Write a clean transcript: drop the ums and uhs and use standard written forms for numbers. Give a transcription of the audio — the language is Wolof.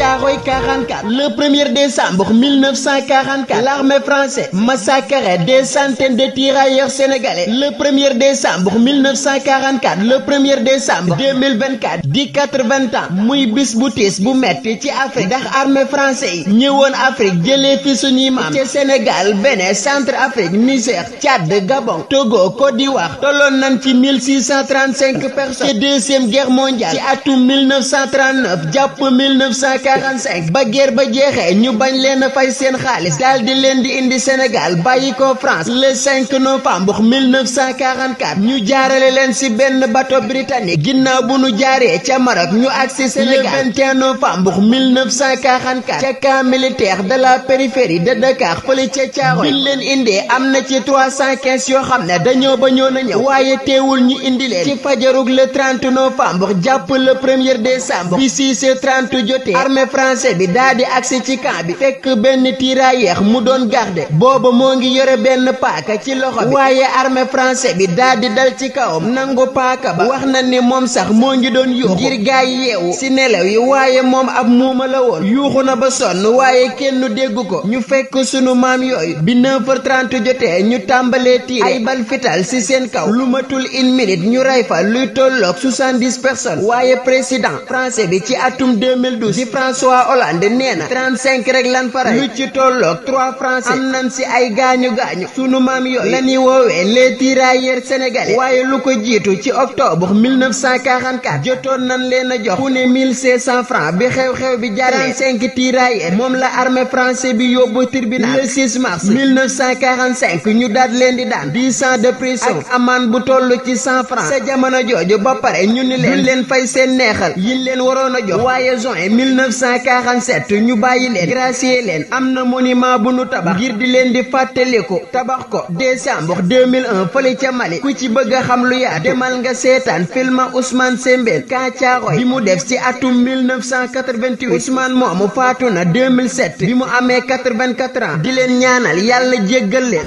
Thiaroye 44. Le 1er décembre 1944, l'armée française massacrait des centaines de tirailleurs sénégalais. Le 1er décembre 1944, le 1er décembre 2024 di 80 ans muy bis bu tiis bu metti ci Afrique ndax armée française yi ñëwoon Afrique jëlee fi suñuy maam ci Sénégal, Bénin, Centrafrique, Niger, Tchad, Gabon, Togo, Côte d'Ivoire tolloon nañ ci 1635 personnes. ci deuxième guerre mondiale ci atum 1939 jàpp 1945 ba guerre ba jeexee ñu bañ leen a fay seen xaalis daal di leen di indi Sénégal bàyyi ko France le 5 novembre 1944 ñu jaarale leen ci benn bateau britannique ginnaaw bu nu jaaree ca Maroc ñu agsi Sénégal le 21 novembre 1944 ca camp militaire de la périphérie de Dakar fële ca Thiaroye biñ leen indee am na ci 315 yoo xam ne dañoo bañoon a ñëw waaye teewul ñu indi leen ci fajarug le 30 novembre jàpp le 1er décembre bi 6h30 jotee armée française bi daa di agsi ci camp bi fekk benn tirailleur mu doon garde booba moo ngi yore benn paaka ci loxo bi waaye armée française bi daa di dal ci kawam nangu paaka ba wax na ni moom sax moo ngi doon yuuxu ngir gaay yeewu ci nelaw yi waaye moom ab muuma la woon yuuxu na ba sonn waaye kenn déggu ko ñu fekk sunu maam yooyu bi 9h30 jotee ñu tàmbalee tiire ay bal fital ci seen kaw lu matul une minute ñu rey fa luy tolloog 70 personnes waaye président français bi ci atum 2012 di François Hollande nee na 35 rek lan fa rey lu ci tolloog 3 français am nañ ci ay gaañu sunu maam yooyu la ñuy woowee les tirailleurs sénégalais waaye lu ko jiitu ci octobre 1944 jotoon nañ leen a jox ku ne 1500 francs bi xew-xew bi jàllee 35 tirailleurs moom la armée français bi yóbbu tribunal le 6 mars 1945 ñu daat leen di daan 10 ans de prison ak amende bu toll ci 100 francs sa jamono jooju ba pare ñu ni leen fay seen neexal yiñ leen waroon a jox waaye juin 1947 ñu bàyyi leen gracier leen am na monument bu nu tabax ngir di leen di fàttaliku tabax ko décembre 2001 fële ca Mali ku ci bëgg a xam lu yaatu demal nga seetaan film Ousmane Sembène Ka Thiaroye bi mu def ci atum 1988 Ousmane moomu faatu na 2007 bi mu amee 84 ans di leen ñaanal yàlla jéggal leen